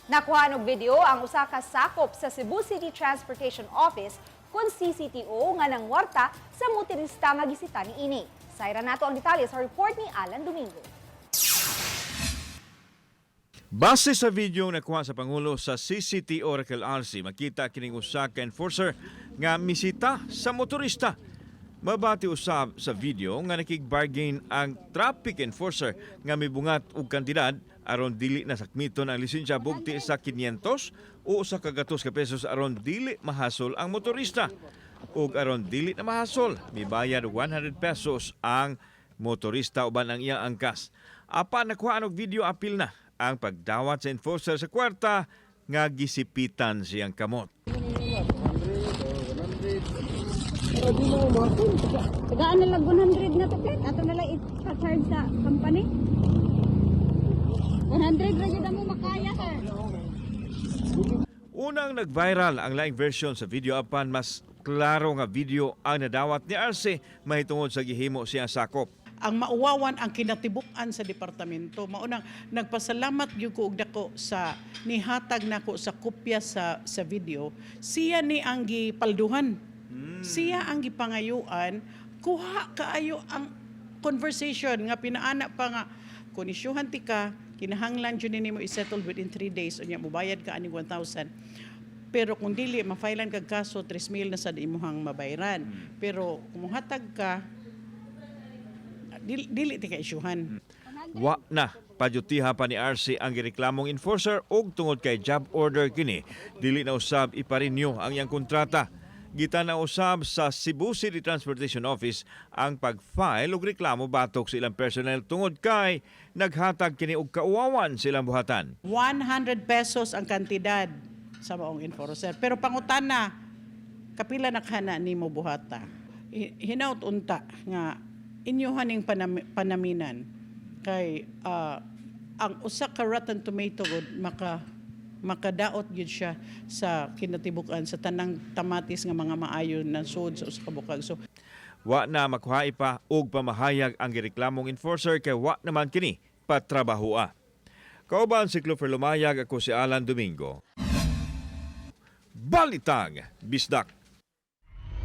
Nakuha og video ang usa ka sakop sa Cebu City Transportation Office kon CCTO nga nangwarta sa motorista nga gisita niini. Sayran nato ang detalye sa report ni Alan Domingo. Base sa video nakuha sa Pangulo sa CCTO Raquel Arce, makita kining usa ka enforcer nga misita sa motorista. Mabati usab sa video nga nakig-bargain ang traffic enforcer nga mibungat og kantidad aron dili na sakmiton ang lisensya bugti sa 500 o sa kagatos ka pesos aron dili mahasol ang motorista. Ug aron dili na mahasol, mibayad og 100 pesos ang motorista uban ang iyang angkas. Apan nakuha og video, apil na ang pagdawat sa enforcer sa kwarta nga gisipitan siyang kamot. Tagaan na lang 100 na to, Pet. Ato na lang i-charge sa company. 100 ra gyud mo makaya, sir. Unang nag-viral ang laing version sa video, apan mas klaro nga video ang nadawat ni Arce mahitungod sa gihimo siya sakop. Ang mauwawan ang kinatibuk-an sa departamento. Maunang nagpasalamat gyud ko og dako sa nihatag nako sa kopya sa video. Siya ni ang gipalduhan. Siya ang gipangayuan, kuha kaayo ang conversation nga pinaana pa nga kung isyuhan ti ka, kinahanglan jud nimo i-settle within 3 days, unya mobayad ka aning 1,000. Pero kung dili, ma-filean kag kaso, 3,000 na sa imuhang mabayran. Pero kung mohatag ka, dili ti ka isyuhan. Wa na padyutiha pa ni Arce ang gireklamong enforcer og tungod kay job order kini, dili na usab ipa-renew ang iyang kontrata. Gitan-aw usab sa Cebu City Transportation Office ang pag-file og reklamo batok sa ilang personnel tungod kay naghatag kini og kauwawan sa ilang buhatan. 100 pesos ang kantidad sa maong enforcer. Pero pangutana, kapila na kana nimo buhata? Hinaut unta nga inyuhan ning panaminan kay ang usa ka rotten tomato gud makadaot gyud siya sa kinatibuk-an sa tanang kamatis nga mga maayo na sud sa usa ka bukag. So Wa na makuha pa og pamahayag ang gireklamong enforcer kay wa naman kini patrabahoa. Kauban si Clover Lumayag, ako si Alan Domingo. Balitang Bisdak.